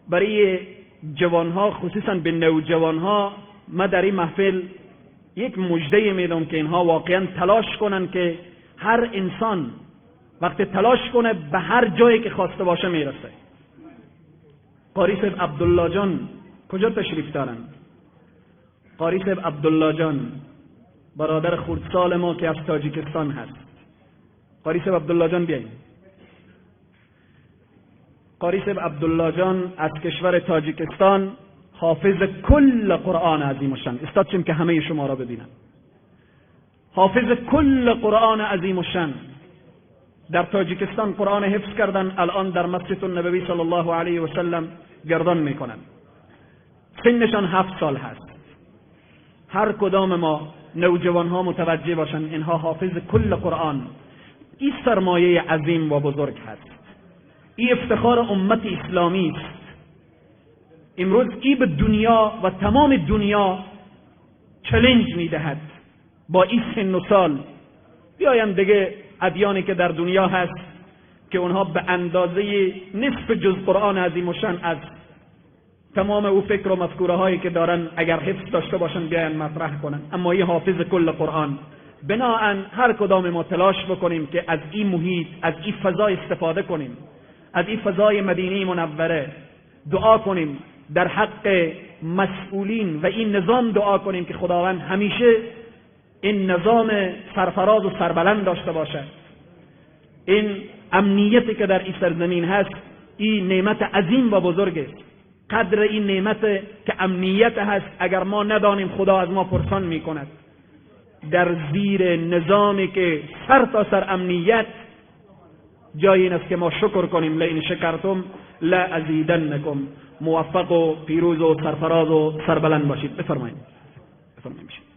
برای جوانها، خصوصا به نوجوانها، ما در این محفل یک مژده میدم که اینها واقعا تلاش کنن که هر انسان وقتی تلاش کنه به هر جایی که خواسته باشه میرسه. قاری صاحب عبدالله جان کجا تشریف دارن؟ قاری صاحب عبدالله جان برادر خردسال ما که از تاجیکستان هست. قاری صاحب عبدالله جان بیایید. قاری صاحب عبدالله جان از کشور تاجیکستان، حافظ کل قرآن عظیم الشان. استاد چیم که همه شما را ببینن. حافظ کل قرآن عظیم الشان در تاجیکستان قرآن حفظ کردن، الان در مسجد النبوی صلی الله علیه و سلم گردان میکنن. سنشان 7 سال هست. هر کدام ما نوجوان ها متوجه باشن اینها حافظ کل قرآن. این سرمایه عظیم و بزرگ هست، این افتخار امت اسلامی است. امروز ای به دنیا و تمام دنیا چلنج میدهد با این سن و سال. بیایم دیگه ادیانی که در دنیا هست که اونها به اندازه نصف جز قرآن عظیم الشان از تمام او فکر و مفکوره هایی که دارن اگر حفظ داشته باشن بیاین مطرح کنن، اما این حافظ کل قرآن. بناهن هر کدام ما تلاش بکنیم که از این محیط، از این فضا استفاده کنیم، از این فضای مدینه منوره دعا کنیم در حق مسئولین و این نظام، دعا کنیم که خداوند همیشه این نظام سرفراز و سربلند داشته باشد. این امنیتی که در این سرزمین هست این نعمت عظیم و بزرگ است. قدر این نعمت که امنیت هست اگر ما ندانیم خدا از ما پرسان میکند. در زیر نظامی که سر تا سر امنیت، جای این است که ما شکر کنیم. لئن شکرتم لازیدنکم. موفق و پیروز و سرفراز و سربلند باشید. بفرمایید. بفرمایید.